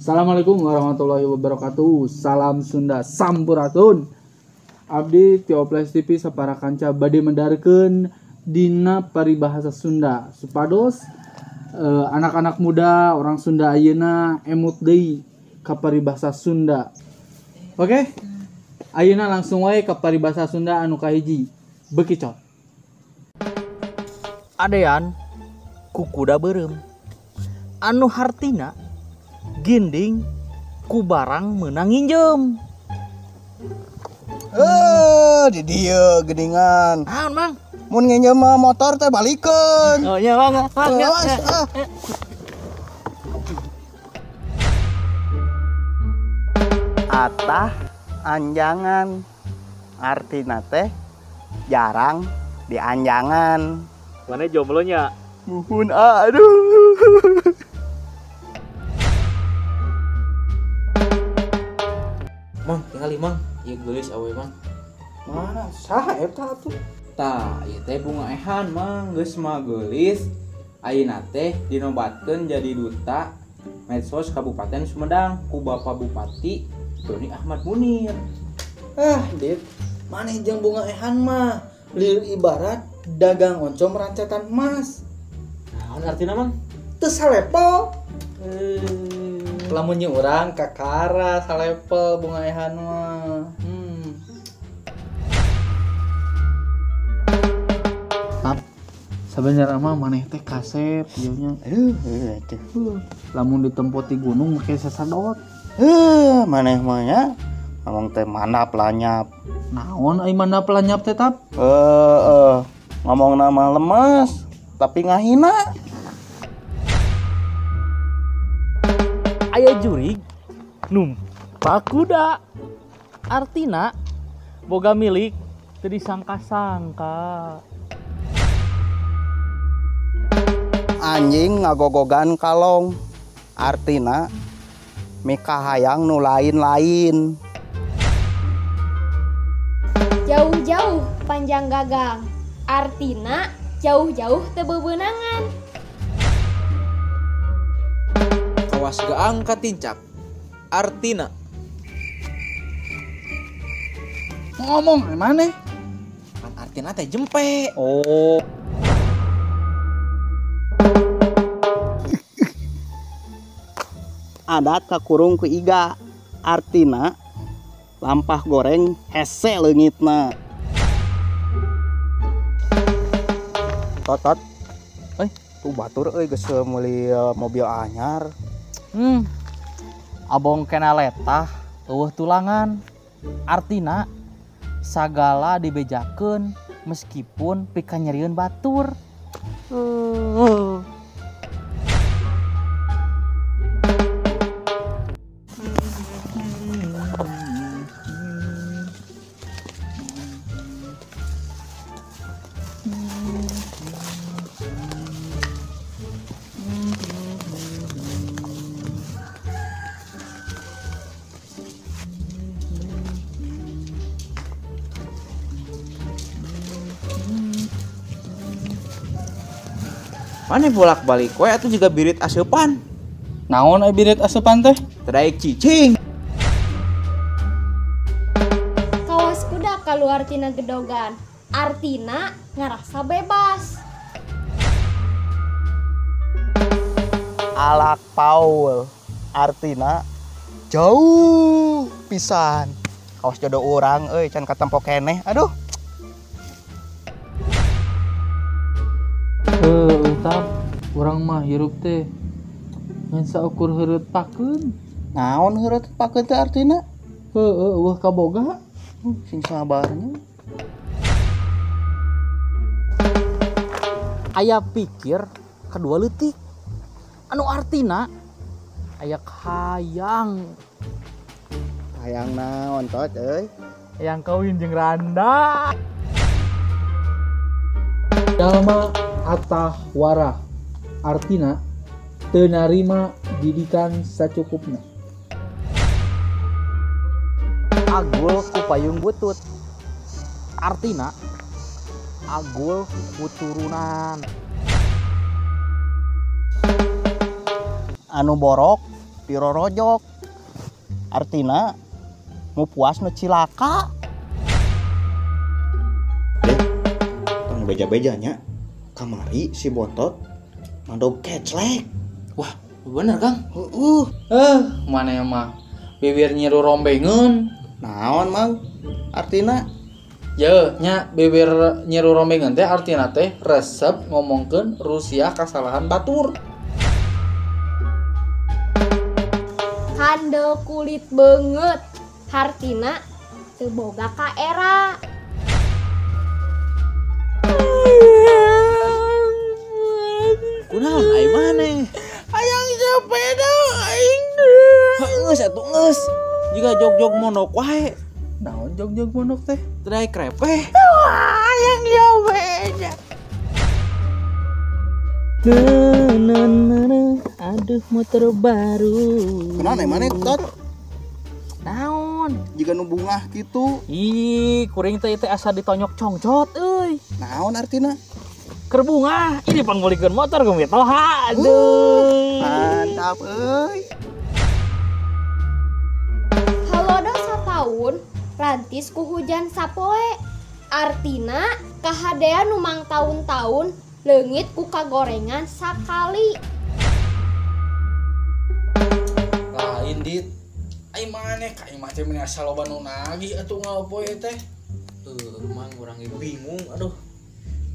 Assalamualaikum warahmatullahi wabarakatuh. Salam Sunda Sampurasun. Abdi ti Oples TV sapara kanca bade mendarkeun dina paribahasa Sunda supados anak-anak muda orang Sunda ayeuna emut deui ka paribahasa Sunda. Oke? Ayeuna langsung wae ka paribahasa Sunda anu kahiji. Bekicot. Adean ku kuda beureum. Anu hartina ginding ku barang meunang nginjem. Di dieu geuningan. Naon, Mang? Mun nginjem motor teh balikeun. Oh iya, Mang. Mang. Atah anjangan artina teh jarang dianjangan. Mana jomblo nya? Muhun aduh. Mang, tinggal mang, ieu geulis awe mang. Mana saha eta atuh? Tah, ieu teh bunga ehan mang, geus mah geulis. Ayeuna teh dinobatkeun jadi duta medsos Kabupaten Sumedang ku Bapak Bupati Doni Ahmad Munir. Ah, Dit, maneh jeung bunga ehan mah lieur ibarat dagang oncom rancetan emas. Naon artina mang? Teu salepel. Lamun jeung urang kakara salepel bunga ehan mah. Tap, sabenerna mah maneh teh kasep ieu nya. Aduh, atuh. Lamun ditempo ti gunung make sasadot. Maneh mah nya ngomong teh mandap lanyap. Naon ai mandap lanyap teh tap? Ngomong nama lemes tapi ngahina. Aya jurig numpak kuda. Artina boga milik teu disangka-sangka. Anjing ngagogogan kalong. Artina mikahayang nu lain-lain. Jauh-jauh panjang gagang. Artina jauh-jauh teu bebeunangan. Kawas gaang katincak. Artina ngomong maneh? Kan artina teh jempe. Oh. Adat kakurung ku iga. Artina lampah goreng hese leungitna. Tot. Tuh batur euy geus meuli mobil anyar. Abong kena letah eueuh tulangan. Artina sagala dibejakeun meskipun pikanyerieun batur. Mana bolak-balik we atuh juga birit aseupan. Naon ai birit aseupan teh? Teu daek cicing. Kawas kuda kaluar tina gedogan. Artina ngarasa bebas. Alak paul. Artina jauh pisan. Kawas jodoh urang euy can katempo keneh. Aduh. Tap, urang mah hirup teh ngan saukur heureut pakeun. Naon heureut pakeun teh artina? Heueuh, eueuh kaboga. Sing sabarnya. Aya pikir kedua leutik. Anu artina aya hayang. Hayang naon tot euy? Hayang kawin jeung randa. Jalma atah warah. Artina teu narima didikan sacukupna. Agul ku payung butut. Artina agul ku turunan. Anu borok Pirorojok. Artina mu puas nu cilaka. Tong beja-bejanya kamari si bontot mandog keclek. Wah, bener Kang. Heeh. Mana mah bibir nyiru rombengeun. Naon Mang? Artina? Ye, nya bibir nyiru rombengeun teh artina teh resep ngomongkeun Rusia kasalahan batur. Kandel kulit beungeut hartina teu boga kaera. Kunaon ai maneh? Hayang sepeda aing. Geus atuh geus. Jiga jog-jog monok wae. Naon jog-jog monok teh? Teu daek krepeh. Hayang sepeda. Aduh motor baru. Kunaon ai maneh tot? Naon? Jiga nu bungah kitu. Ih, kuring teh asa ditonyok congcot euy. Naon artina? Keur bungah, ini panggulikeun motor ku mitoha. Aduh. Mantap euy. Halodo sataun rantis ku hujan sapoe. Artina kahadean nu mangtaun-taun leungit ku kagorengan sakali. Lain dit. Ai maneh ka imah teh meni asa loba nu nagih atuh ngapoe teh. Mang urang ge bingung aduh.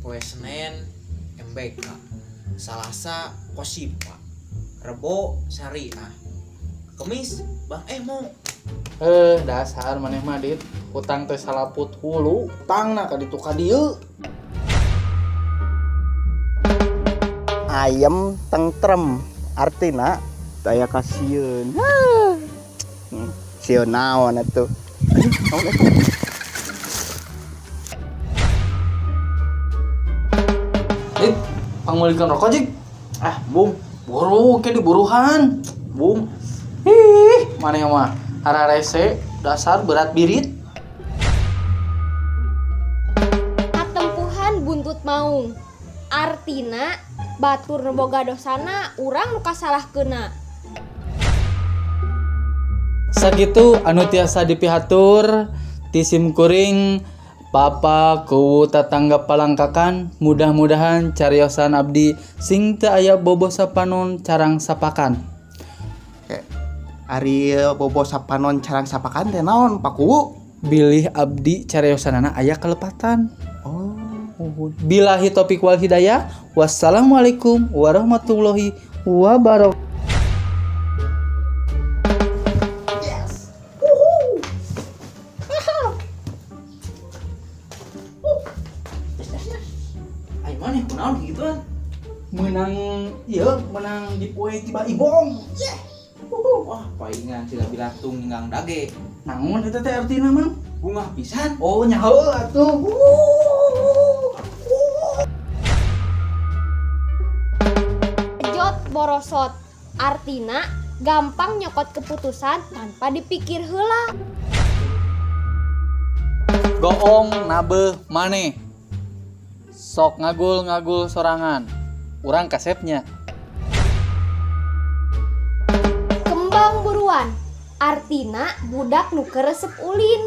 Poe Senin MBK, Salasa Kosipa, Rebo Syariah, Kemis Bang Emo. Dasar maneh mah dit, hutang teh salaput hulu, tangna ka ditu ka dieu. Ayam tentrem artina daya kasieun. Sieun naon atuh. Naon atuh? Dit, pangmeulikeun rokok jig. Ah, bung, buru ke diburuhan. Bung. Ih, maneh mah hararese dasar berat birit. Katempuhan buntut maung. Artina batur nu boga dosana urang nu kasalahkeuna. Sakitu anu tiasa dipihatur ti sim kuring Papa kuwu tatangga palangkakan, mudah-mudahan cariosan abdi sing teu aya bobo sapanon carang sapakan. Ari bobo sapanon carang sapakan teh naon Pak Kuwu? Bilih abdi cariosanana aya kelepatan. Oh. Billahi taufiq wal hidayah. Wassalamualaikum warahmatullahi wabarakatuh. Yes. Ai maneh kunaon gituan? Menang ieu, menang giveaway tiba ibong. Yeah. Wah, paingan sila bilatung ninggang dage. Naon eta teh artina Mang? Bungah pisan. Oh, nyaho atuh. Jot borosot artina gampang nyokot keputusan tanpa dipikir heula. Goong nabeuh maneh. Sok ngagul-ngagul sorangan. Urang kasepnya. Kembang buruan artina budak nu keresep ulin.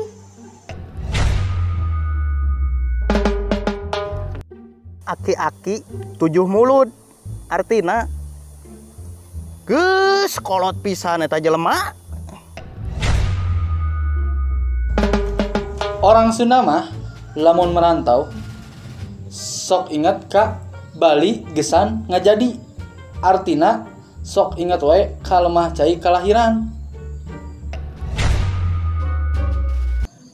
Aki-aki tujuh mulut artina geus kolot pisan eta jelema. Orang Sunda mah lamun merantau sok ingat ka Bali gesan ngajadi. Artina sok ingat wae ka lemah cai kalahiran.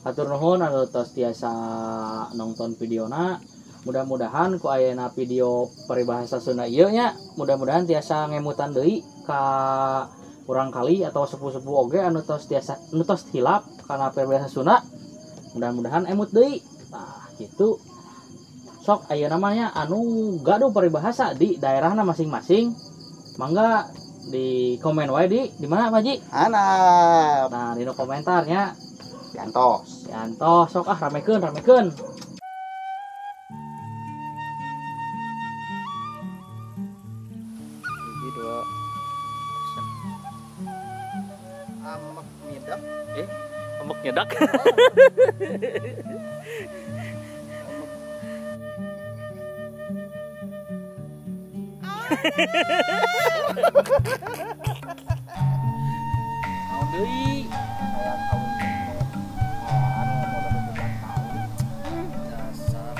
Hatur nuhun anu tos tiasa nonton videona. Mudah-mudahan ku ayana video peribahasa Sunda ieu nya, mudah-mudahan tiasa ngemutan deui ka urang kali atau sepuh-sepuh oge anu tos tiasa anu tos hilap kana peribahasa Sunda. Mudah-mudahan emut deui. Tah kitu. Sok ayeuna mah nya anu gaduh peribahasa di daerahna masing-masing. Mangga di komen wae di mana Pak Haji? Hanap. Nah, di komentarnya. Diantos. Diantos sok ah ramekeun ramekeun. Dua. Nyedak. Ambek nyedak. Naon deui? Hayang kawin orang umur 17 tahun. Dasar.